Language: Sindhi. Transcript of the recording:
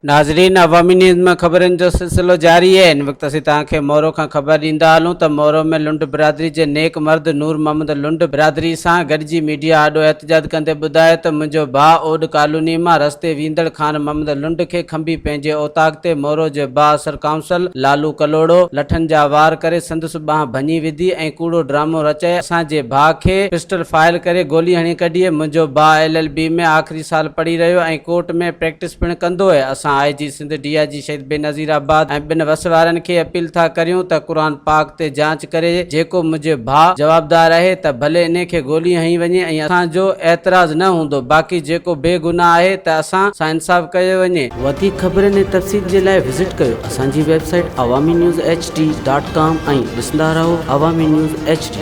ناظرين عوامي نيوز ۾ خبرن جو سلسلو جاري آهي هن وقت اسين توهان کي مورو کان خبر ڏيندا هلون ته مورو ۾ لنڊ برادري جي نيڪ مرد نور محمد لنڊ برادري سان گڏجي ميڊيا آڏو احتجاج ڪندي ٻڌايو ته منهنجو ڀاء اوڏ ڪالوني مان رستي ويندڙ خان محمد لنڊ کي کنڀي پنهنجي اوطاق تي مورو جي بااثر ڪائونسل لالو ڪلهوڙو لٺن جا وار ڪري سندس ٻانهن ڀڃي وڌي ۽ ڪوڙو ڊرامو رچائي اسان جي ڀاء کي پسٽل فائر ڪري گولي هڻي ڪڍي. منهنجو ڀاء ايل ايل بي ۾ آخري سال پڙهي رهيو ۽ ڪورٽ ۾ پريڪٽس پڻ ڪندو اهي. اسان I G Sindh, D I G Shaheed Benazirabad ۽ ٻين وس وارن کي اپيل ٿا ڪريون ته قرآن پاڪ تي جاچ ڪري جيڪو منهنجي ڀاء جوابدار اهي ته ڀلي انهي کي گولي هنئي وڃي ۽ اسان جو اعتراض نه هوندو باقي جيڪو بي گناهه آهي ته اسان سان انصاف ڪيو وڃي. وڌيڪ خبرن ۽ تفصيل جي لاء وزٽ ڪيو اسان جي website Awami news H D dot com ۽ ڏسندا رهو عوامي نيوز ايڇ ڊي.